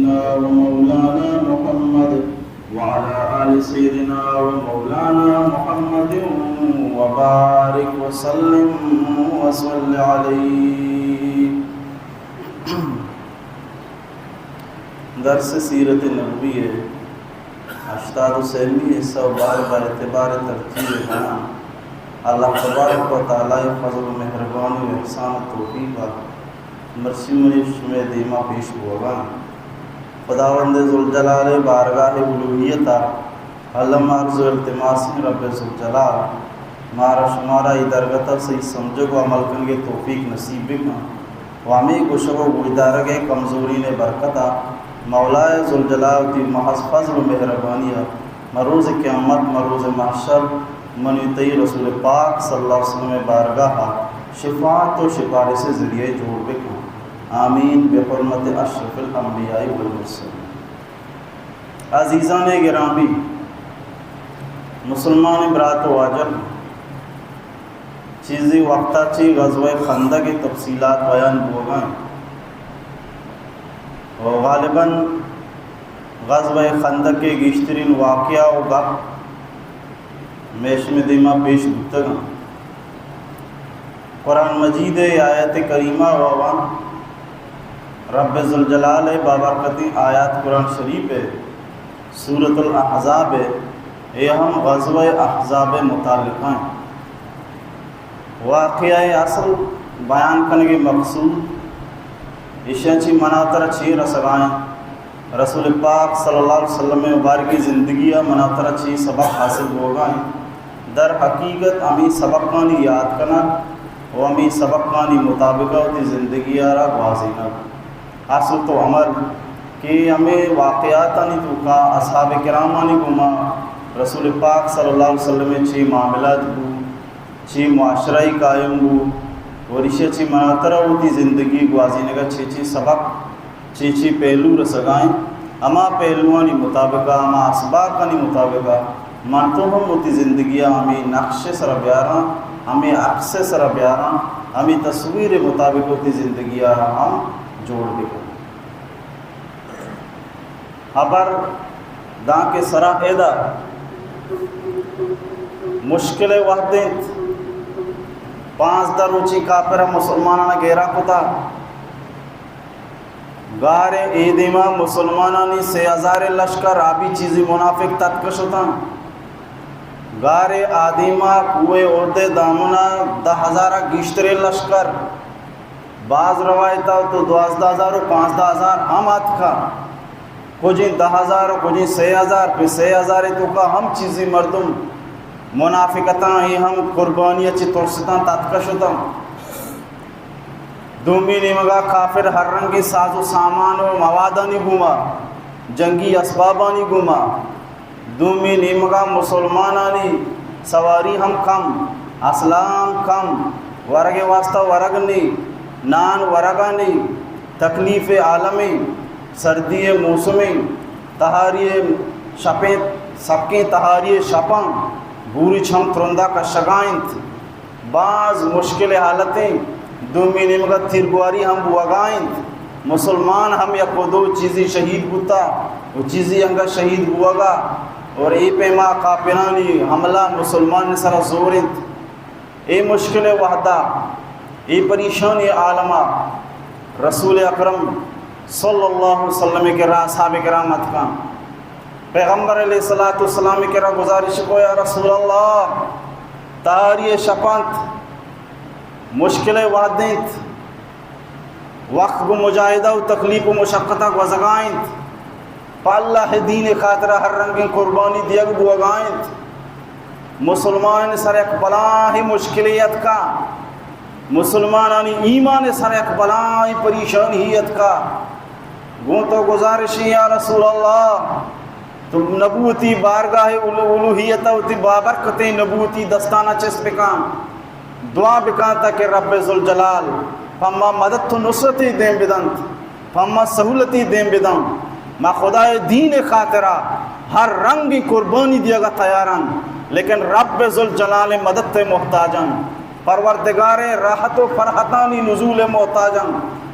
ومولانا محمد وعلى آل سيدنا ومولانا محمد وبارك وسلم وصل عليه. درس سیرت نبوی ءِ ہشتاد و سیمی حصہ و بار با اعتبار ترتیب بیان اللہ تبارک و تعالی فضل و مہربانی و احسان و توفیق ءَ مرچی منی شمئے دیما پیش بوگا انت۔ خداوند ذوالجلال ءِ بارگاہ الوہیت ءَ الم عرض و التماس انت رب ذوالجلال مارا شمارا اے درگت ءَ صحیح سمجھگ و عمل کنگ ءِ توفیق نصیب بکن و ہمے گوشگ و گوشدارگ ءِ کمزورین ءِ برکت ءَ مولائے ذوالجلال وتی محض فضل و مہربانی ءَ مروز قیامت، مروز محشر منی تئی رسول پاک صلی اللہ علیہ وسلم ءِ بارگاہ ءَ شفاعت و سفارش ءِ ذریعہ جوڑ بکن۔ آمین بحرمت اشرف الانبیاء والمرسلین۔ عزیزان گرامی، مسلمان برات و واجہ، چیزی وقتا چی غزوہ خندق ءِ تفصیلات بیان بوگا انت و غالباً غزوہ خندق ءِ گیشترین واقعہ و گپ مئے شمئے دیما پیش بوتگ انت۔ قرآن مجید ءِ آیت کریمہ و آوان رب ذوالجلال ءِ بابرکتیں آیات قرآن شریف ءِ سورۃ الاحزاب ءِ، اے ہم غزوہ احزاب ءِ متعلق انت۔ واقعہ ءِ اصل بیان کنگ ءِ مقصود ایشاں چی منا ترا چی رسگا انت؟ رسول پاک صلی اللہ علیہ وسلم ءِ مبارکیں زندگی ءَ منا ترا چی سبق حاصل بوگا انت؟ در حقیقت ہمے سبقانی یات کنگ و ہمے سبقانی مطابق ءَ وتی زندگی ءَ را گوازینگ۔ اصل تو عمل کہ ہمے واقعاتانی توکا اصحاب کرامانی گوما رسول پاک صلی اللہ علیہ وسلم ءِ چی معاملات بو، چی معاشرہ قائم بو، اور ایشی چی منا ترا وتی زندگی گوازینگ ءَ چی چی سبق، چی چی پہلو رسگا انت، ہما پہلوانی مطابق ءَ، ہما اسباقانی مطابق ءَ من تو ہم وتی زندگی ءَ ہمے نقش ءِ سرا بیاراں، ہمے عکس ءِ سرا بیاراں، ہمے تصویر ءِ مطابق وتی زندگی ءَ را ہم جوڑ بکن۔ ہبر دانکہ سرا ادا مشکل ءِ وہد انت، پانزدہ روچی کافر ءَ مسلماناں گھیرا کتا۔ گار ءِ اے دیما مسلمانانی سے ہزار ءِ لشکر، آبی چیزی منافق تتک شتاں۔ گار ءِ آ دیما کوہ احد ءِ دامنا دہ ہزار ءَ گیشتریں لشکر، باز روایت ءَ تو دوازدہ ہزار و پانزدہ ہزار ہم اتکا۔ کجیں دہ ہزار و کجیں سے ہزار، پہ سے ہزار ءِ توکا ہم چیزی مردم منافقتاں، اے ہم قربانی ءَ چہ ترستاں تتک شتاں۔ دومی نیمگا کافر ہر رنگیں ساز و سامان و موادانی گوما، جنگی اسبابانی گوما، دومی نیمگا مسلمانانی سواری ہم کم، اسلحہ ہم کم، ورگ ءِ واسطہ ورگ نی، نان ورگا نی، تکلیف عالمی، سردی موسمی، تہاری شپیں، سکیں تہاری شپاں، بورچ ہم ترندا کشگا انت۔ باز مشکل حالتیں، دومی نیمگا تیرگواری ہم بوگا انت۔ مسلمان ہم یک و دو چیزی شہید بوتا و چیزی انگا شہید بوگا، اور اے پیما کافرانی حملہ مسلمان سرا زور انت۔ اے مشکل وہدا، اے پریشانی عالما رسول اکرم صلی اللہ علیہ وسلم ءِ کرا اصحاب کرام اتکاں۔ پیغمبر علیہ الصلوۃ والسلام ءِ کرا گزارش کو، یا رسول اللہ، تہاری شپانت، مشکل وہد انت، وقت گوں مجاہدہ و تکلیف و مشقت ءَ گوزگا انت، پہ اللہ ءِ دین ءِ خاطر ءَ ہر رنگیں قربانی دیگ بوگا انت۔ مسلمان سر یک بلاہیں مشکلے اتکا، مسلمانانی ایمان سر یک بلاہیں پریشانی اتکا۔ گوں تو گزارشی یا رسول اللہ، تو نبوتی بارگاہ الو-، الوہیت ءَ وتی بابرکتیں نبوتی دستانا چست بکن، دعا بکن تاکہ رب ذوالجلال پہ ما مدد و نصرتے دیم بدنت، پہ ما سہولتے دیم بدنت۔ ما خدائے دین خاطرا ہر رنگی قربانی دیگا تیاران، لیکن رب ذوالجلال مدد محتاجان۔ پروردگار راحت و فرحتانی نزول محتاجاں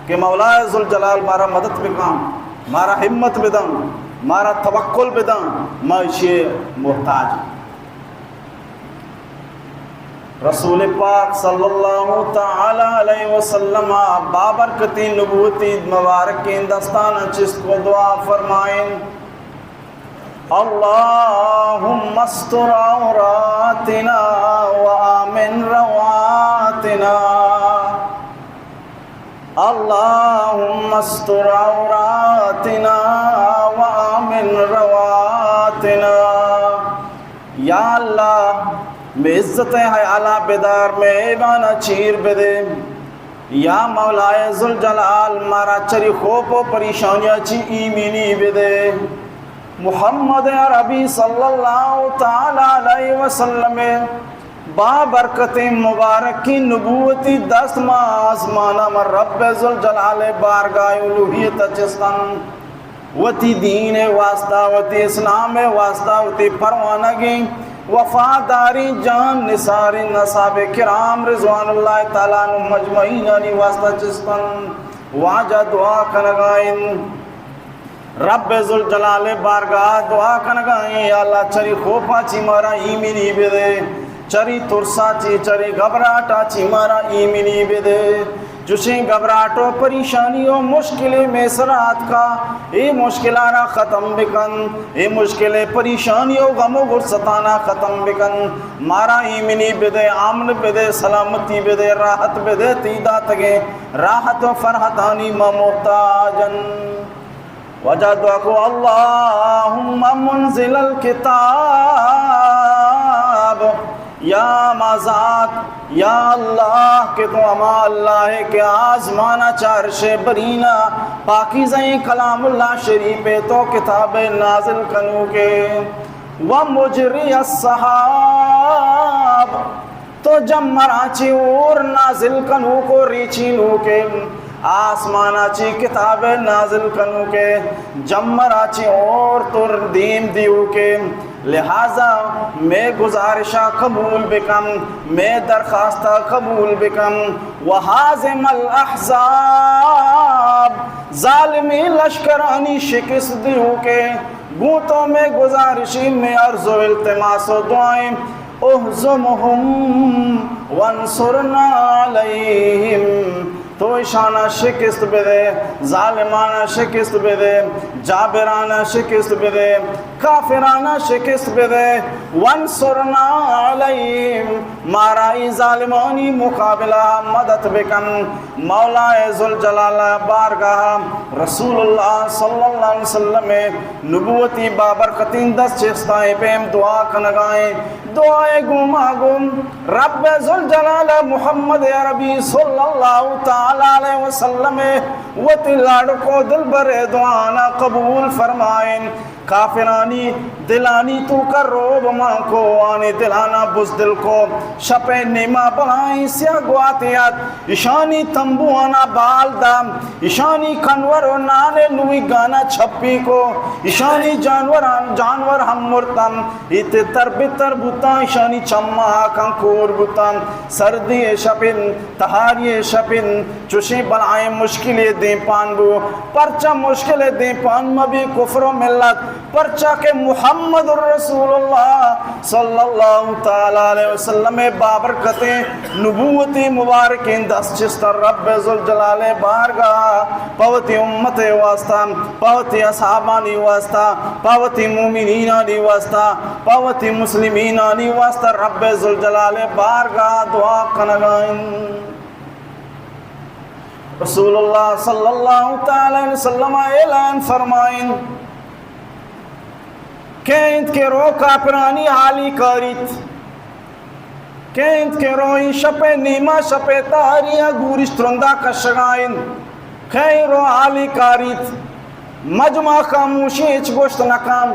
کہ مولا ذوالجلال مارا مدد بکن۔ مارا ہمت بدن، مارا توکل بدن، ما ایشی محتاج۔ رسول پاک صلی اللہ تعالی علیہ وسلم بابرکتیں نبوتی مبارکیں دستان چست کو دعا فرمائیں، اللهم استر عوراتنا وآمن روعاتنا۔ اللهم استر عوراتنا وآمن روعاتنا۔ یا اللہ، مئے عزت ءِ حیالا بدار، مئے ایبانا چیر بدے۔ یا مولائے ذوالجلال، مارا چری خوف و پریشانیا چی ایمنی بدے۔ محمد عربی صلی اللہ تعالی علیہ وسلم بابرکتیں مبارکیں نبوتی دست ما آزمانا ما رب ذوالجلال بارگاہ الوہیت چستن۔ وتی دین ءِ واسطہ، وتی اسلام ءِ واسطہ، وتی پروانگیں وفاداریں جان نثاریں اصحاب کرام رضوان اللہ تعالی عنہم اجمعینانی واسطہ چستن۔ واجہ دعا کنگائیں، رب ذوالجلال بارگاہ دعا کنگائیں، یا اللہ، چری خوفا چی مارا ایمنی بدے، چری ترسا چی، چری گھبراہٹا چی مارا ایمنی بدے۔ چوشیں گھبراہٹ و پریشانی و مشکلے مئے سرا آتکا، اے مشکلانا ختم بکن، اے مشکل پریشانی و غم و غرصتانا ختم بکن، مارا ایمنی بدے، امن بدے، سلامتی بدے، راحت بدے، تی داتگیں راحت و فرحتانی ما محتاجن۔ واجہ دعا کو، اللهم منزل الكتاب، یا ما ذات، یا اللہ کہ تو ہما اللہ ئے کہ آزمانا چہ عرش برینا پاکیزہیں کلام اللہ شریف ئے تو کتاب نازل کنوکے، ومجری السحاب، تو جمبراں چہ ہور نازل کنوک و ریچینوکے، آسمانا چہ کتاب نازل کنوکے، جمبراں چہ ہور تو دیم دیوکے۔ لہذا مئے گزارشا قبول بکن، مئے درخواستا قبول بکن۔ وهازم الاحزاب، ظالمیں لشکرانی شکست دیوکے۔ گوں تو مئے گزارشی، مئے عرض و التماس و دعائیں، اهزمهم وانصرنا عليهم، تو اشانا شکست بدے، ظالمانا شکست بدے، جابرانا شکست بدے، کافرانا شکست بدے، وانصرنا عليهم، مارا ای ظالمانی مقابلہ مدد بکن۔ مولائے ذوالجلال بارگاہ رسول اللہ صلی اللہ علیہ وسلم نبوتی بابرکتیں دست چستائیں پیم دعا کنگائیں۔ دعائے گوما گوں رب ذوالجلال محمد عربی صلی اللہ تعالی علیہ وسلم وتی لاڑکو دلبر دعانا قبول فرمائیں۔ کافرانی دلانی توکا رعب مان کو، آنی دلانا بزدل کو۔ شپ ء نیما بلاہیں سیاہ گواتے ات، اشانی تمبوانا بال دا، اشانی کنور و نان ء لویگانا چھپی کو، اشانی جانوران، جانور ہم مرتن، ایتے تر بتر بوتاں، اشانی چماں ہاکاں کور بوتاں۔ سردی ء شپ انت، تہاری ء شپ انت، چوشیں بلاہیں مشکلے دیمپان بو۔ پرچا مشکل ء دیمپان مبی کفر و ملت؟ پرچا کہ محمد رسول اللہ صلی اللہ تعالی علیہ وسلم ء بابرکتیں نبوتی مبارکیں دست چست رب ذوالجلال ء بارگاہ پہ وتی امت ء واسطہ، پہ وتی اصحابانی واسطہ، پہ وتی مومنینانی واسطہ، پہ وتی مسلمینانی واسطہ رب ذوالجلال ء بارگاہ دعا کنگا انت۔ رسول اللہ صلی اللہ تعالی علیہ وسلم اعلان فرمائیں، کئے انت کہ رو کافرانی حالی کاریت؟ کئے انت کہ رو این شپ ء نیما شپ ء تہاری ء گورش ترندا کشگا انت؟ کئے رو حالی کاریت؟ مجمع خاموشی، ہچ گوشت نکن،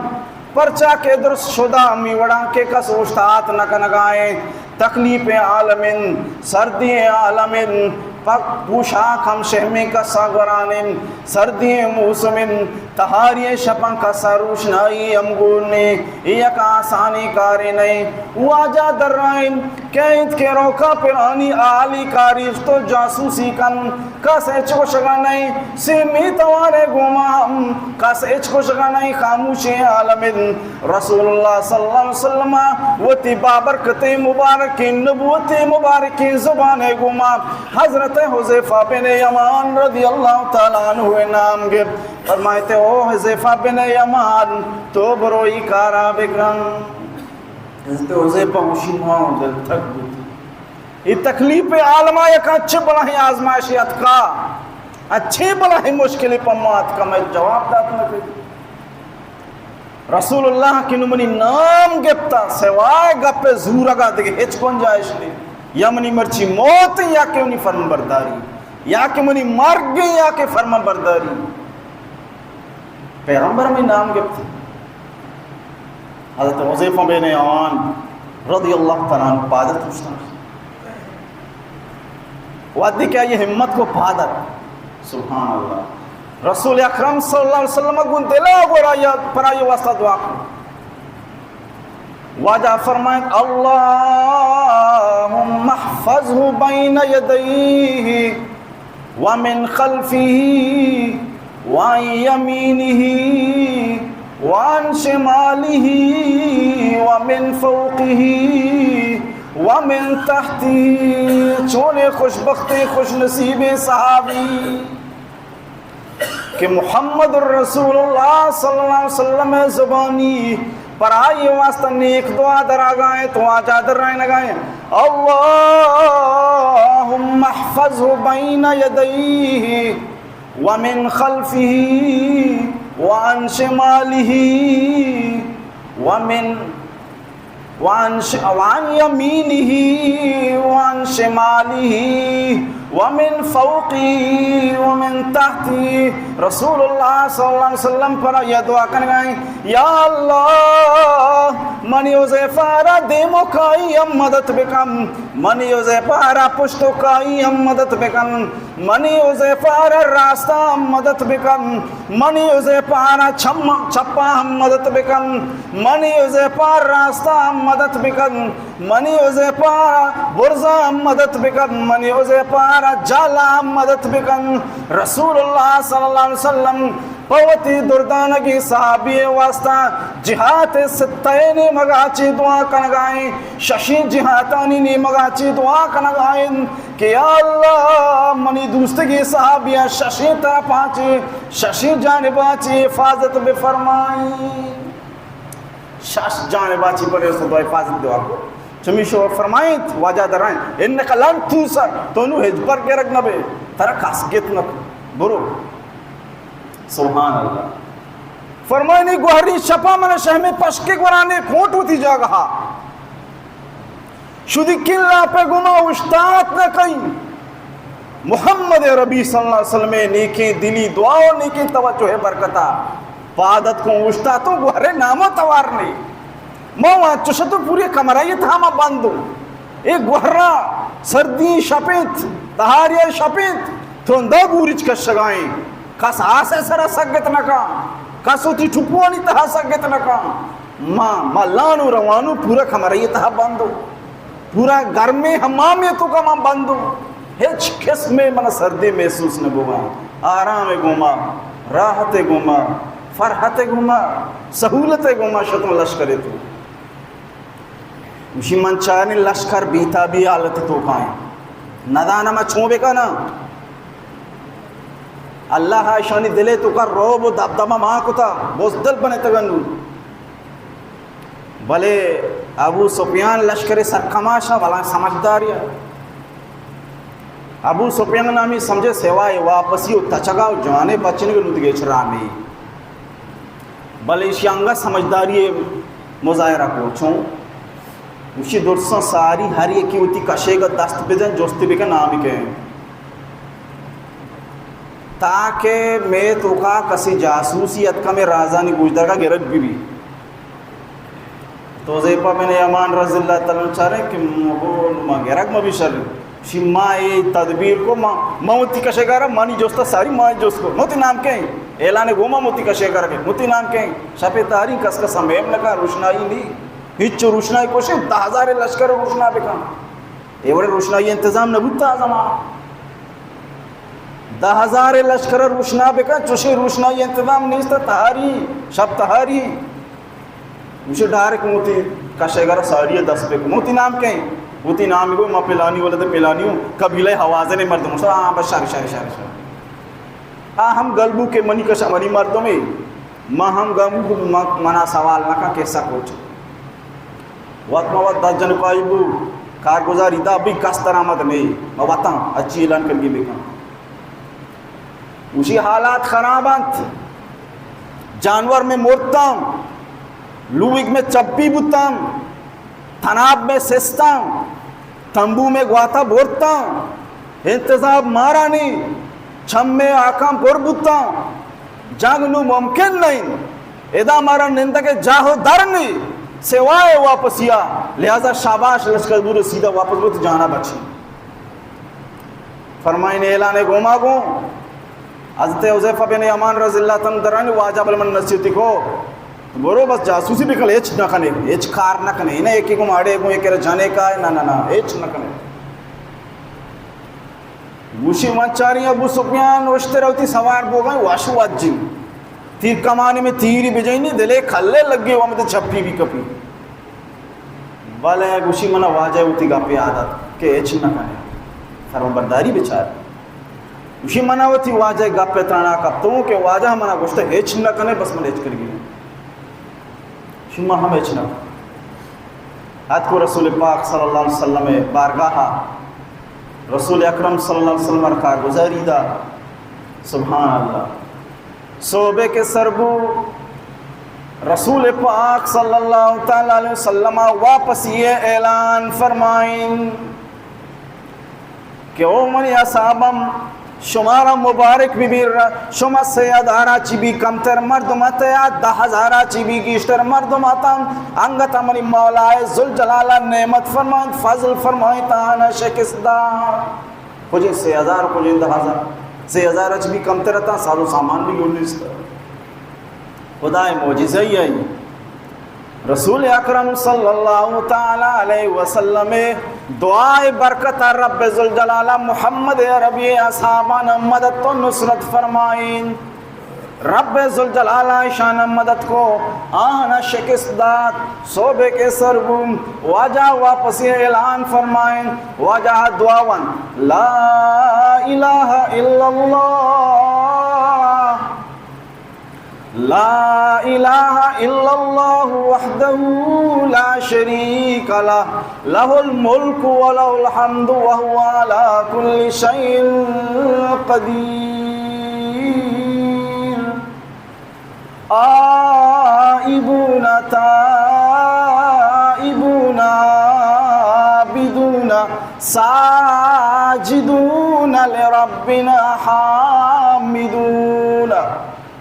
پرچا کہ درست شدا ہمی وڑاں کہ کس اوشتات نکنگا انت۔ تکلیف عالم انت، سردی عالم انت، پک پوشاک ہم شہمیں کسا گوران انت، سردی موسم انت، تہاری شپاں کسا روشنائی ہم گون نے، اے یک آسانی کارے نئے۔ واجہ درائیں کئیت کہ روکا پرانی آلی کاریفت و جاسوسی کن، کس ہچ گوشگا نئیں، سیمی توارے گوما ہم کس ہچ گوشگا نئیں، خاموشیں عالم انت۔ رسول اللہ صلی اللہ علیہ وسلم وتی بابرکتیں مبارکیں نبوتیں مبارکیں زبانے گوما حضرت حذیفہ بن یمان رضی اللہ تعالی عنہ نام گپت، فرمائیتے، او حذیفہ بن یمان، تو برو ای کارا بکن۔ حضرت حذیفہ گوشی، ما دل تک بوت۔ اے تکلیف عالما یک اچھے بلاہیں آزمائشے اتکا، اچھے بلاہیں مشکلے پہ ما اتکا، مئے جواب دات نہ کئی۔ رسول اللہ کہ نوں منی نام گپتا، سوائے گپ زورگا دگہ ہچ گنجائش نہیں۔ یا منی مرچی موت یا کہ منی فرمانبرداری، یا کہ منی مرگ یا کہ فرمانبرداری۔ پیغمبر ہمے نام گپت۔ حضرت حذیفہ بن یمان رضی اللہ تعالی عنہ پادت اوشتان۔ وہدے کہ آئی ہمت کو پادت، سبحان اللہ، رسول اکرم صلی اللہ علیہ وسلم گوں دلا گورا یا پرائی واسطہ دعا کو۔ واجہ فرمائیت، اللهم احفظه بين يديه ومن خلفه وعن يمينه وعن شماله ومن فوقه ومن تحته۔ چونیں خوشبختیں خوش نصیبیں صحابی کہ محمد الرسول اللہ صلی اللہ علیہ وسلم زبانی پرائی واسطہ نیک دعا دراگائیں تو آجا درائنگائیں، اللهم احفظه بين يديه ومن خلفه وعن شماله ومن وعن ش-، وعن يمينه وعن شماله ومن فوقه ومن تحته۔ رسول اللہ صلی اللہ علیہ وسلم پر یہ دعا کنگائیں، یا اللہ، منی حذیفہ را دیم و کائی ہم مدد بکن، منی حذیفہ را پشت و کائی ہم مدد بکن، منی حذیفہ را راستہ ہم مدد بکن، منی حذیفہ را چم-، چپا ہم مدد بکن، منی حذیفہ را راستہ ہم مدد بکن، منی حذیفہ را برزا ہم مدد بکن، منی حذیفہ را جالا ہم مدد بکن۔ رسول اللہ صلی اللہ علیہ وسلم پہ وتی دردانگیں صحابی واسطہ جہات ستہ نیمگا چی دعا کنگائیں، ششیں جہاتانی نیمگا چی دعا کنگائیں کہ یا اللہ، منی دوستگیں صحابیاں ششیں طرفاں چی، ششیں جانباں چی حفاظت بفرمائیں۔ شش جانباں چی پریز و دعا حفاظت دعا کو۔ چمیشو فرمائیں واجہ درائیں، انک لن تنصر، تو نوں ہچبر گرگ نہ بے، ترا کس گت نہ کو۔ برو۔ سبحان اللہ۔ فرمائنی گوہریں شپا من شہمیں پشکے گورانے کونٹ وتی جاگہا۔ شدی کلا پہ گما اوشتات نہ کئی۔ محمد عربی صلی اللہ علیہ وسلم نیکیں دلی دعا و نیکیں توجہ برکتا پادت کو اوشتاتو گوہرے نامو توار نے۔ ما وان چشتو پوری کمرہ تہا ما بندو۔ اے گوہرا سردی شپیت، تہاری شپیت، ترندا بورچ کشگائیں۔ کس آسے سرا سگت نہ کن، کس وتی ٹپوانی تہا سگت نہ کن۔ ما، ما لانو روانو پورا کمرہ تہا بندو۔ پورا گرمیں حمامے توکا ما بندو۔ ہچ قسمے من سردی محسوس نہ بوگا۔ آرام گوما، راحت گوما، فرحت گوما، سہولت گوما شتوں لشکرے تو۔ گوشی، من چاریں لشکر بیتابی حالت توکا ایں۔ ندانم ما چون بکناں۔ اللہ ء اشانی دل ء توکا رعب و دبدبہ مان کتا، بزدل بنتگن نوں۔ بلے ابو سفیان لشکر سرکماش ء بلاہیں سمجھدارے ء۔ ابو سفیان نامی سمجھے سوائے واپسی و تچگا و جوانے بچنگ نوں دگہ ہچ راہ نیں۔ بلے ایشی انگت سمجھداری مظاہرہ کو چون؟ ایشی درساں ساری ہر یکی وتی کشے گا دست بدن، جستی بکن نامی کہیں۔ تاکہ مئے توکا کسی جاسوسی اتکا مئے رازانی گوشدارگا گرگ بہ بی۔ تو حذیفہ بن یمان رضی اللہ تعالی عنہ چارے کہ مگو ما گرگ مہ بی شر۔ شی ما اے تدبیر کو ما، ما وتی کشگارا منی جستا ساری ما جست کو۔ متی نام کہیں؟ اعلان گوما متی کشگارا کہ متی نام کہیں؟ شپ تاری کس کس ہم ایم لگا روشنائی نی۔ ہچ روشنائی کوشے، دہ ہزار لشکر روشنا بکن۔ اے وڑے روشنائی انتظام نہ بوتا آ زمان۔ دہ ہزار لشکر روشنا بکن، چوشیں روشنائی انتظام نیست، تہاری، شپ تہاری۔ گوشی ڈائریکٹ موتی کشے گرا ساری دست پہ موتی نام کہیں؟ موتی نام گو ما پلانی ولد پلانی ہوں، قبیلہ حوازن مردم۔ سو ہاں بس شر، شر، شر، شر۔ آ ہم گل بو کہ منی کشا منی مردمے، ما ہم گل بو کہ ما، منا سوال نہ کن کہ سکوچ۔ وت ما وت دس جنکائی بو، کارگزاری دا بی کس درآمد نہیں، ما وتاں اچی اعلان کرگی بکن۔ گوشی حالات خراب انت، جانور میں مرتاں، لوگ میں چپی بوتاں، تناب میں سستاں، تمبو میں گواتا برتاں، انتظام مارا نی، چم میں آکاں پر بوتاں، جنگ نو ممکن نہیں، ادا مارا نندگ جاہ و در نی، سوائے واپسیا، لہذا شاباش لشکر بورے سیدھا واپس بوت جانا بچی۔ فرمائن اعلان گوما گوں حضرت حذیفہ بن یمان رضی اللہ تعالی عنہ درانی واجہ بل من نصیحتی کو، برو بس جاسوسی بکل، ہچ نہ کنے، ہچ کار نہ کنے، نہ ایکی کو ماڑے کو ایک جانے کا ہے، نہ، نہ، نہ، ہچ نہ کنے۔ گوشی من چاری ابو سفیان اشتر ہوتی سوار بوگا واشو واجی۔ تیر کمانی میں تیری بجینی دلے کھلے لگے وہ مت چھپی بھی کپی۔ بلے گوشی منا واجہ وتی گپے عادت کہ ہچ نہ کنے، فرمانبرداری بچار۔ گوشی منا وتی واجہ گپے ترانا کپتوں کہ واجہ منا گوشت ہچ نہ کنے، بس من ہچ کرگی۔ شما ہم ہچ نہ کنے۔ اتکو رسول پاک صلی اللہ علیہ وسلم بارگاہ، رسول اکرم صلی اللہ علیہ وسلم کارگزاری دا۔ سبحان اللہ۔ صحبے کہ سر بو، رسول پاک صلی اللہ تعالی علیہ وسلم واپسی اعلان فرمائیں کہ او منی اصحابم، شمارا مبارک ببی، شما سے ہزارا چی بی کمتر مردم اتیا، دہ ہزارا چی بی گیشتر مردم اتاں، انگت منی مولا ذوالجلال نعمت فرمائیں، فضل فرمائیں، تانا شکست دا۔ کجیں سے ہزار، کجیں دہ ہزار۔ سے ہزار اچ بھی کمتر اتاں، ساز و سامان بھی گون نیست۔ خدائے معجزہ ہی آئی۔ رسول اکرم صلی اللہ تعالی علیہ وسلم دعائے برکت رب ذوالجلال محمد عربی اصحابان مدد و نصرت فرمائیں۔ رب ذوالجلال ایشان مدد کو، آہانا شکست دات۔ صحبے کہ سر بو، واجہ واپسی اعلان فرمائیں، واجہ دعا وان، لا الہ الا اللہ، لا الہ الا اللہ وحدہ لا شریک لہ، لہ الملک ولہ الحمد وہو علی کل شیء قدیر۔ آئبون تائبون عابدون ساجدون لربنا حامدون۔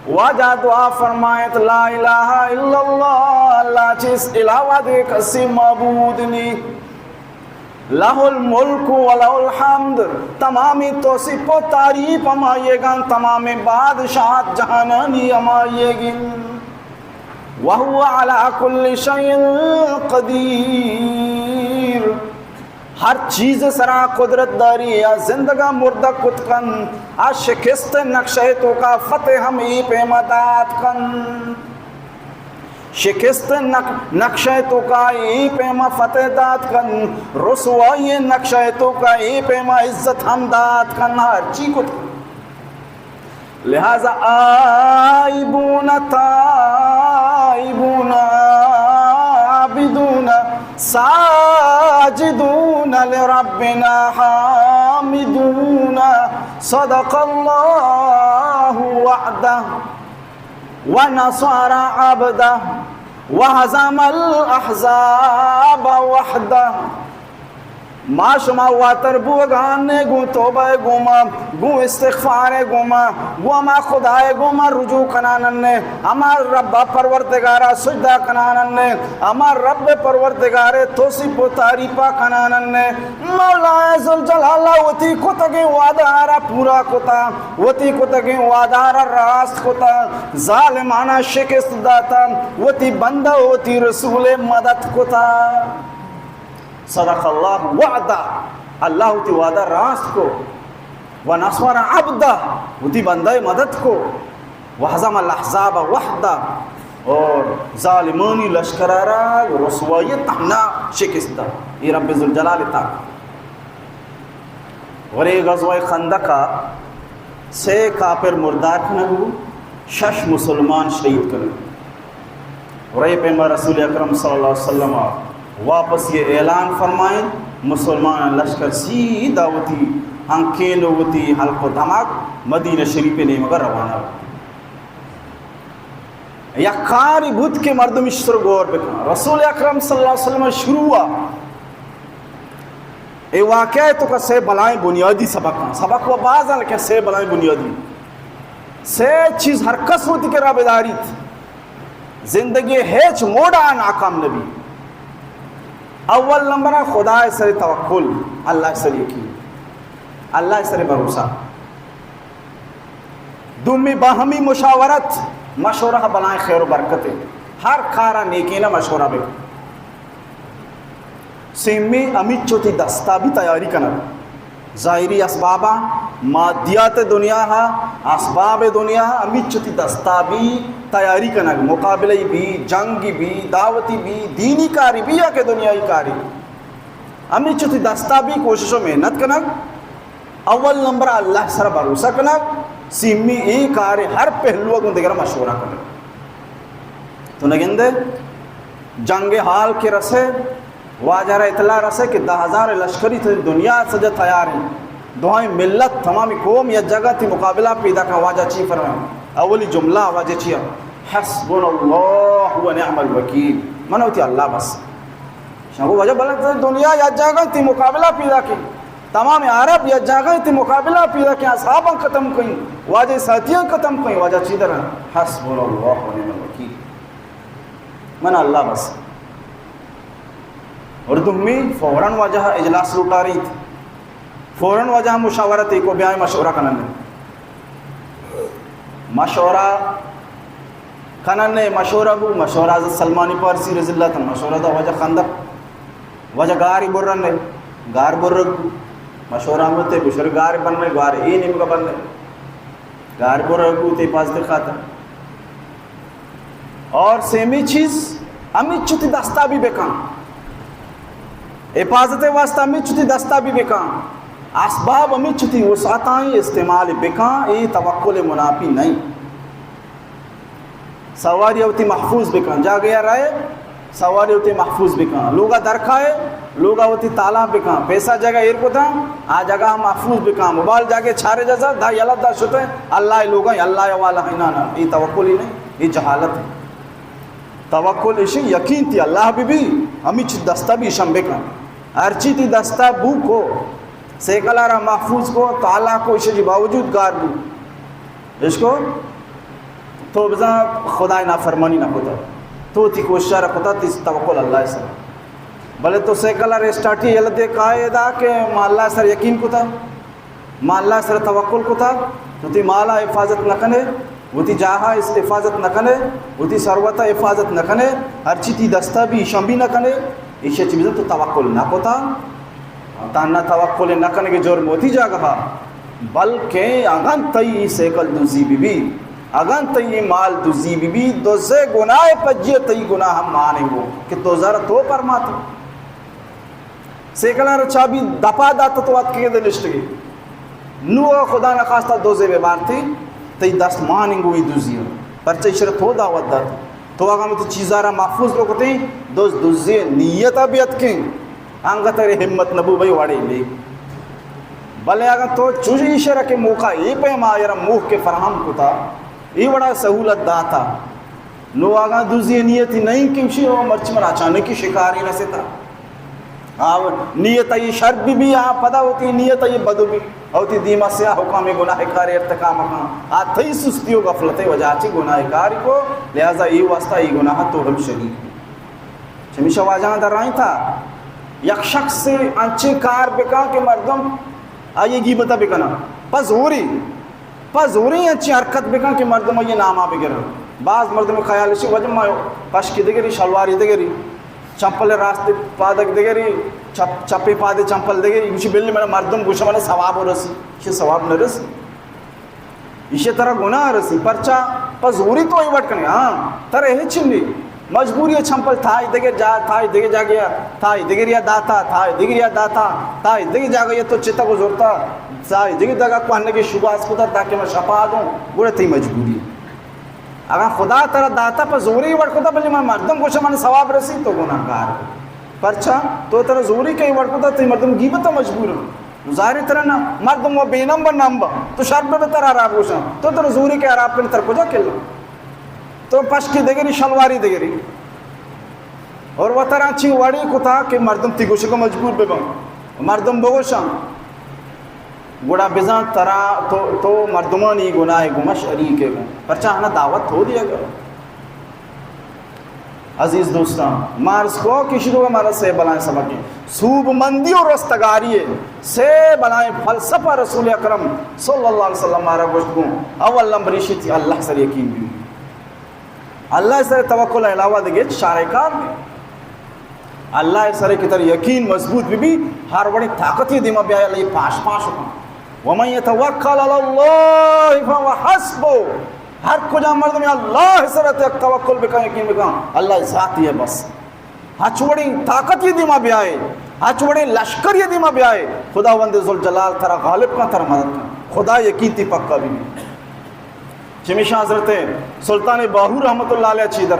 واجہ دعا فرمائیت، لا الہ الا اللہ، اللہ چیز علاوہ دے کسی معبود نی۔ لہ الملک و لہ الحمد، تمامی توصیف و تعریف ہمائیگان، تمامی بادشاہت جہانانی ہمائیگن۔ وہو علی کل شیء قدیر، ہر چیز سرا قدرت داری، آ زندگا مردہ کت کن، آ شکست نقشہ توکا فتح ہم ای پیما دات کن۔ شکست نق-، نقشہ توکا ای پیما فتح دات کن، رسوائی نقشہ توکا ای پیما عزت ہم دات کن، ہر چی کت کن۔ لہذا آئبون تائبون عابدون ساجدون لربنا حامدون، صدق اللہ وعدہ۔ ونصر عبده وهزم الأحزاب وحده۔ ما شما واتر بوگان نے گوں توبہ ءِ گوما، گوں استغفار ءِ گوما، گوں ہما خدا ءِ گوما رجوع کنانن نے، ہما رب ءَ پروردگار ءَ سجدہ کنانن نے، ہما رب پروردگار ءِ توصیف و تعریف ءَ کنانن نے۔ مولا ذوالجلال ءَ وتی کتگیں وعدہ ءَ را پورا کتا، وتی کتگیں وعدہ ءَ را راست کتا، ظالماناں شکست داتا، وتی بندہ و وتی رسول ءِ مدد کتا۔ صدق اللہ وعدہ، اللہ وتی وعدہ راست کو، و نصر عبدہ، وتی بندہ ءِ مدد کو، و ہزم الاحزاب وحدہ، اور ظالمانی لشکر ءَ را رسوائی تہنا شکست دا۔ اے رب ذوالجلال ءِ طاقت۔ ورے غزوہ خندق ءَ سے کافر مردار کنگ و شش مسلمان شہید کنگ۔ ورے پیما رسول اکرم صلی اللہ علیہ وسلم ءَ واپس یہ اعلان فرمائیں، مسلمان لشکر سیدھا وتی ہنکین و وتی حلق و دمگ مدینہ شریف ءِ نیمگ ءَ روانہ۔ یک کاری بوت کہ مردم ایشی سر غور بکن۔ رسول اکرم صلی اللہ علیہ وسلم شروع ءَ اے واقعہ ءِ توکا سے بلائیں بنیادی سبق اَنت۔ سبق و باز اَنت، لیکن سے بلائیں بنیادی۔ سے چیز ہر کس وتی کرا بداریت، زندگی ءِ ہچ موڈ ءَ ناکام نبی۔ اول نمبر ءَ خدا ءِ سر توکل، اللہ ءِ سر یقین، اللہ ءِ سر بھروسہ۔ دومی، باہمی مشاورت، مشورہ بلائیں خیر و برکت اِنت۔ ہر کار ءَ نیکین ءَ مشورہ بکن۔ سیمی، ہمیچو تی دستا بی تیاری کنگ۔ ظاہری اسباباں، مادیات دنیا ءَ، اسباب دنیا ءَ، ہمیچو تی دستا بی تیاری کنگ۔ مقابلہ بی، جنگ بی، دعوتی بی، دینی کاری بی یا کہ دنیائی کاری۔ ہمیچو تی دستا بی کوشش و محنت کنگ۔ اول نمبر ءَ اللہ ءِ سر ءَ بھروسہ کنگ، سیمی اے کار ءِ ہر پہلو ءَ گوں دگراں مشورہ کنگ۔ تو نہ گندے جنگ ءِ حال کہ رسے، واجہ ءَ را اطلاع رسے کہ دہ ہزار لشکری تو دنیا ءَ سجا تیار اِنت، دوئیں ملت، تمامی قوم یک جاگہ تی مقابلہ پیداک اَنت۔ واجہ چی فرمائے؟ اولی جملہ واجہ چی اِنت؟ حسبنا اللہ و نعم الوکیل، من وتی اللہ بس۔ شما گو واجہ بلے دنیا یک جاگہ تی مقابلہ پیداک اِنت، تمام عرب یک جاگہ تی مقابلہ پیداک اِنت، اصحاباں ختم کئیں، واجہ ساتھیاں ختم کئیں، واجہ چی در اَنت؟ حسبنا اللہ و نعم الوکیل، من اللہ بس۔ اور دومی، فوراً واجہ اجلاس لوٹاریت، فوراً واجہ مشاورت کو، بیائیں مشورہ کنن۔ مشورہ کنن، مشورہ بو، مشورہ حضرت سلمان فارسی رضی اللہ تعالیٰ عنہ مشورہ دا، واجہ خندق، واجہ گاری برن، گار برگ بو، مشورہ ہم تے گشر گار بننے، گار اے نیمگا بننے، گار برگ بو تے حفاظت خاطر۔ اور سیمی چیز، ہمیچو تی دستا بی بکن۔ حفاظت واسطہ ہمیچو تی دستا بی بکن۔ اسباب ہمیچو تی وسعتاں استعمال بکن، اے توکل منافی نہیں۔ سواری وتی محفوظ بکن، جاگہ رہے، سواری وتی محفوظ بکن، لوگا درکائے، لوگا وتی تالان بکن، پیسہ جگہ ایر کتاں، آ جگہ محفوظ بکن، موبائل جاگہ چارے جزا، دا یلہ دا شتے، اللہ لوگا، اللہ والا ہے، نا، نا، اے توکل ہی نہیں، اے جہالت ہے۔ توکل اشی یقین تی اللہ بی بی، ہمیچ دستا بی شم بکن۔ ہرچی تی دستا بو کو، سیکل را محفوظ کو، تالا کو، اشی باوجود گار بو۔ اشکو تو بزاں خدای نافرمانی نہ کتا، تو تی کوشش را کتا، تی توکل اللہ سر۔ بلے تو سیکل را اسٹارٹی یلہ دے قاعدہ کہ ما اللہ سر یقین کتا۔ ما اللہ سر توکل کتا، وتی مالا حفاظت نہ کنے، وتی جاہا اس-، حفاظت نہ کنے، وتی ثروتا حفاظت نہ کنے، ہرچی تی دستا بی ایشان بی نہ کنے، ایشی چی بزن تو توکل نہ کتا۔ تہنا توکل نہ کنگے جرم وتی جاگہا، بلکیں اگن تئی سیکل دزی بی بی، اگن تئی مال دزی بی بی، دزے گناہ پجے تئی گناہ ہم مانیں گو کہ دزر تو پرماتو۔ سیکلاں را چابی دپا دات تو اتکگے دے نشتگے۔ نو خدا نخواستہ دزے بہ بارتی، تئی دست مان انگوی دزی۔ پرچہ ایشرا تو دعوت دات۔ تو اگاں وتی چیزا را محفوظ لوکتیں، دز دزی نیت بیت کیں۔ انگت ارے ہمت نبو بھئی وڑے لے۔ بلے اگاں تو چوش ایشرا کہ موقع اے پیما ایرا موہ کے فراہم کتا، اے وڑا سہولت داتا۔ نو اگاں دزی نیتی نہیں کہ اشی او مرچی من اچانکی شکاری رسیتا۔ آ نیت ای شر بی بی، آ پدا وتی نیت ای بد بی، او تی دیما سیاہ حکام گناہ کار ارتکاب مکن۔ آ تئی سستی و غفلت وجہ چی گناہ کاری کو، لہذا ای واسطہ ای گناہ تو ہم شریک بی۔ چمیشا واجہاں در آئیں تھا، یک شخص انچیں کار بکن کہ مردم آئی گیبت بکنن۔ پہ زوری، پہ زوری انچیں حرکت بکن کہ مردم آئی ناما بگرن۔ باز مردم خیال اسی وجہ ما پشکی دگری، شلواری دگری، چمپل راست پادک دگری، چپ، چپی پادے چمپل دگری، گوشی بلی من مردم گوشہ من ثواب رسی، چی ثواب نہ رسی۔ ایشی ترا گناہ رسی، پرچا؟ پہ زوری تو ای وٹ کنے۔ ہاں، ترا ہچ نہیں۔ مجبوری ہے، چمپل تھائی دگہ جا، تھائی دگہ جاگہ، تھائی دگہ ریا داتا، تھائی دگہ ریا داتا، تھائی دگہ جاگہ یہ تو چتا گزرتا، تھائی دگہ دگہ کوہنگی شباز کتا تاکہ میں شپا دوں، گوڑے تئی مجبوری۔ اگر خدا ترا داتا پہ زوری وٹ کتا، بلے من مردم گوشہ من ثواب رسی، تو گناہگار۔ پرچا؟ تو ترا زوری کئی وڑ کتا، تئی مردم گیبت مجبور۔ ظاہر ترا نہ، مردم و بے نمبر نمبر، تو شر بہ ترا حراب گوشاں، تو ترا زوری کے حراب کن تر کجا کلا؟ تو پشکی دگری، شلواری دگری۔ اور و ترا چی وڑی کتا کہ مردم تی گوشگ مجبور ببن، مردم بگوشاں۔ گڑا بزاں ترا تو، تو مردمانی گناہ گمش اری کے گن۔ پرچا ہنا دعوت تو دیا گا۔ عزیز دوستاں، مارس کو کشی دو مارا سے بلائیں سبق ہیں۔ سوب مندی اور رستگاری ہے۔ سے بلائیں فلسفہ رسول اکرم صلی اللہ علیہ وسلم مارا گوشت گوں۔ اول نمبر ایشی تھی اللہ سر یقین بھی۔ اللہ سر توکل علاوہ دگے چارے کار نہیں۔ اللہ سر کہ تر یقین مضبوط بی بی، ہر وڑیں طاقتی دیما بیائے، اللہ پاش پاش ہو۔ ومن يتوكل على الله فهو حسبه۔ ہر کجا مردم اللہ سر توکل بکن، یقین بکن، اللہ ذاتی ہے بس۔ ہچ وڑیں طاقتی دیما بیائے، ہچ وڑیں لشکری دیما بیائے، خداوند ذوالجلال ترا غالب کن، ترا مدد کن۔ خدا یقین تی پکا بی بی۔ چمیشاں حضرت سلطان باہو رحمت اللہ علیہ چی در،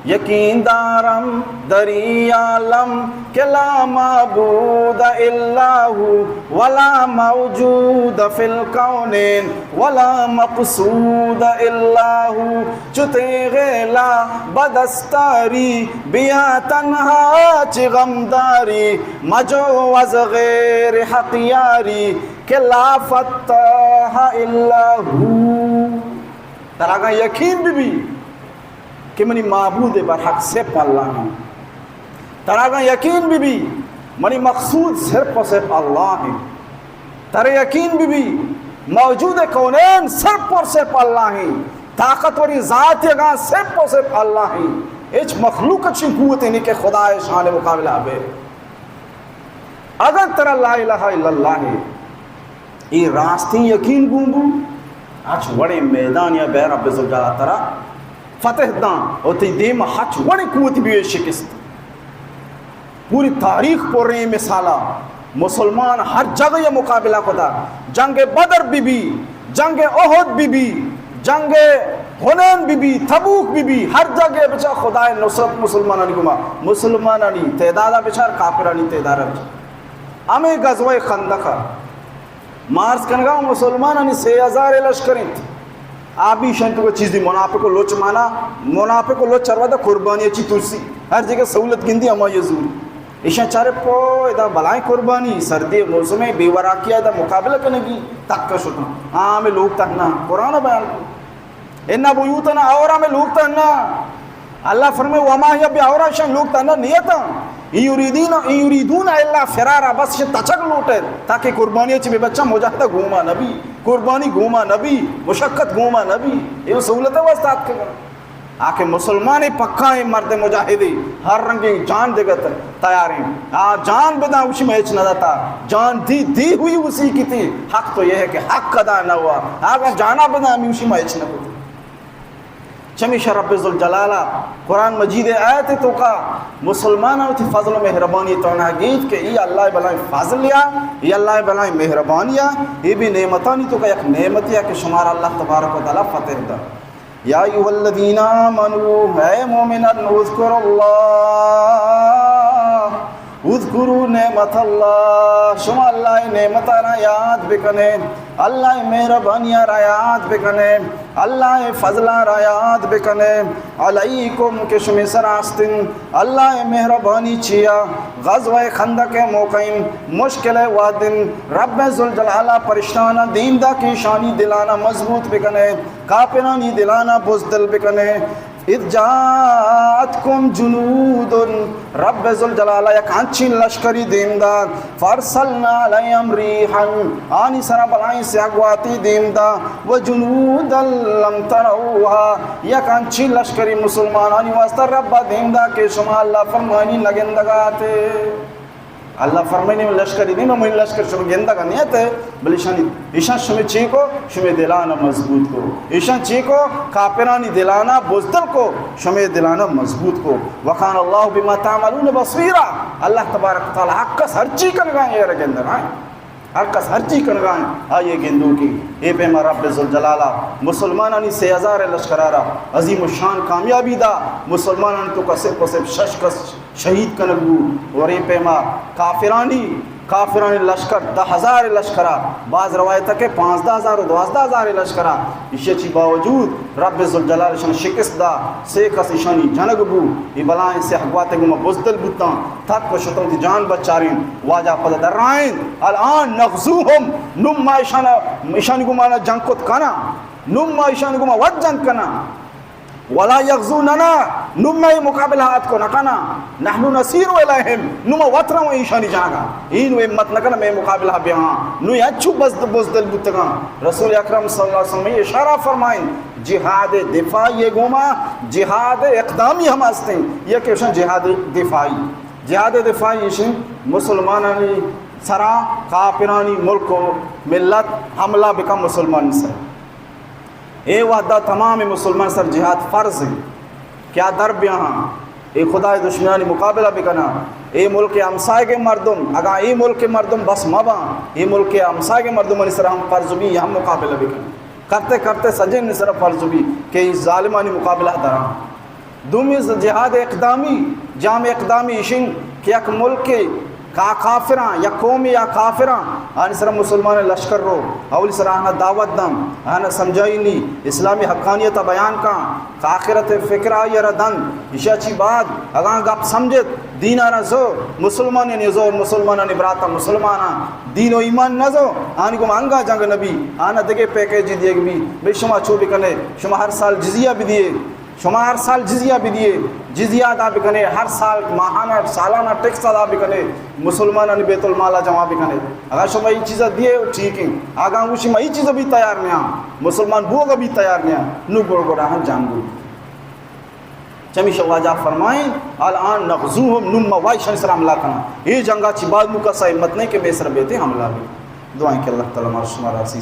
یقین دارم در ای عالم کہ لا معبود الا هو ولا موجود فی الکونین ولا مقصود الا هو۔ چو تیغ لا بدستاری بیا تنہا چہ غمداری، مجو از غیر حق یاری کہ لا فتاح الا هو۔ ترا اگاں یقین بہ بی کہ منی معبود برحق صرف اللہ ہیں، ترا اگاں یقین بہ بی منی مقصود صرف و صرف اللہ ہیں، ترا یقین بہ بی موجود کونین صرف اور صرف اللہ ہیں، طاقتوری ذات اگاں صرف و صرف اللہ ہیں، ہچ مخلوق چی قوت نہیں کہ خدا شان مقابلہ بے۔ اگاں ترا لا الہ الا اللہ ہے، اے راستیں یقین گون بو، ہچ وڑیں میدان یا بے رب ذوالجلال ترا فتح داں، و تئی دیم ہچ وڑیں قوت بی شکست۔ پوری تاریخ پر ایں مثالا، مسلمان ہر جگہ یا مقابلہ کتا، جنگ بدر بی بی، جنگ احد بی بی، جنگ حنین بی بی، تبوک بی بی، ہر جگہ بچار خدائے نصرت مسلمانانی گما، مسلمانانی تعدادا بچار، کافرانی تعدادا بچار۔ ہمیں غزوہ خندق مارس کنگا و مسلمانانی سے ہزار لشکر انت۔ آ بی شنت کو چیزی منافق و لچ مانا، منافق و لچ چروا دا قربانی چی ترسی، ہر جگہ سہولت گندی ہما یہ زوری۔ ایشاں چارے پو ادا بلائیں قربانی، سردی موسم بے وراکی ادا مقابلہ کنگی تک شتاں۔ ہاں، ہمیں لوگ تہنا قرآن بیان کو۔ ان بیوتنا عورہ، ہمیں لوگ تہنا۔ اللہ فرمائے، وما هي بعورة، شان لوگ تہنا نیتا۔ ان یریدین، ان یریدون الا فرارا، بس شان تچگ لوٹے تاکہ قربانی چی بے بچہ مجاہدہ گوما نبی، قربانی گوما نبی، مشقت گوما نبی۔ یہ سہولت واسطہ آتکگا۔ آ کہ مسلمان پکا ہیں، مرد مجاہدی، ہر رنگیں جان دگت تیار ہیں۔ آ جان بداں، اوشی میں ہچ نہ داتا۔ جان دی، دی ہوئی اسی کی تھی۔ حق تو یہ ہے کہ حق ادا نہ ہوا۔ آگا جانا بداں، ہمیں اوشی میں ہچ نہ کتا۔ چمیشا رب ذوالجلال قرآن مجید آیت توکا مسلماناں وتی فضل و مہربانی تونا گیت کہ ای اللہ بلائیں فضل یا، ای اللہ بلائیں مہربانی یا، ای بھی نعمتانی توکا یک نعمتی یا کہ شمار اللہ تبارک و تعالی فتح دا۔ یا ایھا الذین آمنوا، اے مومنان، اذکروا اللہ، اذکروا نعمت اللہ، شما اللہ ءِ نعمتاں را یاد بکنے، اللہ ءِ مہربانیاں را یاد بکنے، اللہ ءِ فضلاں را یاد بکنے۔ علیکم، کہ شمے سرا استن اللہ ءِ مہربانی چیا؟ غزوہ خندق ءِ موقع ایں، مشکل ءِ وہد ایں، رب ذوالجلال ءَ پرشتاناں دیم دا کہ ایشانی دلاناں مضبوط بکنے، کافرانی دلاناں بزدل بکنے۔ اذ جاءتکم جنود، رب ذوالجلال ءَ یک انچیں لشکری دیم دا، فارسلنا علیہم ریحا، آنی سرا بلائیں سیاہ گواتی دیم دا، و جنودا لم تروها، یک انچیں لشکری مسلمانانی واسطہ رب ءَ دیم دا کہ شما اللہ فرمانی نگندگا اتے۔ اللہ فرمائنی، من لشکری نیم، من لشکر شما گندگا نیت، بلے ایشانی، ایشان شمے چی کو؟ شمے دلانا مضبوط کو۔ ایشان چی کو؟ کافرانی دلانا بزدل کو، شمے دلانا مضبوط کو۔ وکان اللہ بما تعملون بصیرا، اللہ تبارک و تعالی ہر کس ہرچی کنگا ایں، اے را گندگا ایں۔ ہر کس ہرچی کنگا ایں، آئی ءِ گندوکی۔ اے پیما رب ذوالجلال ءَ مسلمانانی سے ہزار لشکرا را عظیم الشان کامیابی دا۔ مسلمانانی توکا صرف و صرف شش کس شہید کنگ بو، اور اے پیما کافرانی، کافرانی لشکر دہ ہزار لشکرا، بعض روایت کہ پانزدہ ہزار و دوازدہ ہزار لشکرا۔ ایشی چی باوجود رب ذوالجلال اشان شکست دا، سے کس اشانی جنگ بو، اے بلائیں سیاہ گواتے گوما بزدل بوتاں، تھک و شتاں، وتی جان بچارین۔ واجہ پدا درائین، الان نغزوهم، نم ما اشانا، اشانی گوما جنگ کت کنا، نم ما اشانی گوما وت جنگ کنا۔ ولا یغزوننا، نوں مئے مقابلہ ءَ اتک نہ کناں، نحن نسیر الیہم، نوں ما وت رواں ایشانی جاگہ، اے نوں ہمت نہ کناں مئے مقابلہ ءَ بیاں، نوں انچو بزد-، بزدل بوتگاں۔ رسول اکرم صلی اللہ علیہ وسلم اشارہ فرمائیں، جہاد دفاعی ءِ گوما جہاد اقدامی ہم ہستیں، یک ایشاں جہاد دفاعی۔ جہاد دفاعی ایشیں مسلمانانی سرا کافرانی ملک و ملت حملہ بکن مسلمانانی سرا۔ اے وہدا تمام مسلمان سر جہاد فرض انت کہ آ در بیاہاں، اے خدائے دشمنانی مقابلہ بکناں۔ اے ملک ہمسائگیں مردم، اگاں اے ملک مردم بس مباں، اے ملک ہمسائگیں مردمانی سر ہم فرض بی، ہم مقابلہ بکناں۔ کرتے کرتے سجن سر فرض بی کہ اے ظالمانی مقابلہ دراں۔ دومی ز-، جہاد اقدامی، جام اقدامی ایشن کہ یک ملکے کا-، کافراں، یک قومے یا کافراں، آنی سرا مسلمان لشکر رو، اولی سرا آنا دعوت دم، آنا سمجھائینی، اسلامی حقانیت بیان کن، آخرت فکر آئی را دن، ایشا چی بعد اگاں گپ سمجھت، دین آنا زو، مسلمانانی زو، مسلمانانی براتا مسلماناں، دین و ایمان نزو، آنی گوما انگا جنگ نبی، آنا دگہ پیکیجی دیگ بی، بھئی شما چو بکنے، شما ہر سال جزیہ بدیے، شما ہر سال جزیہ بدیے، جزیہ ادا بکنے، ہر سال ماہانہ، سالانہ ٹیکس ادا بکنے، مسلمانانی بیت المال جمع بکنے۔ اگاں شما اے چیزا دیے، ٹھیک ہیں۔ اگاں گوشی ما اے چیزا بھی تیار نیاں، مسلمان بوگا بھی تیار نیاں، نو گڑ گڑا ہم جنگ بو۔ چمیشا واجہ فرمائیں، الان نغزوهم، نو ما وایشانی سر حملہ کناں۔ اے جنگا چی بعد مو کسا ہمت نہیں کہ مئے سر بیتے حملہ بھی۔ دعائیں کہ اللہ تعالی مارا شمارا اسی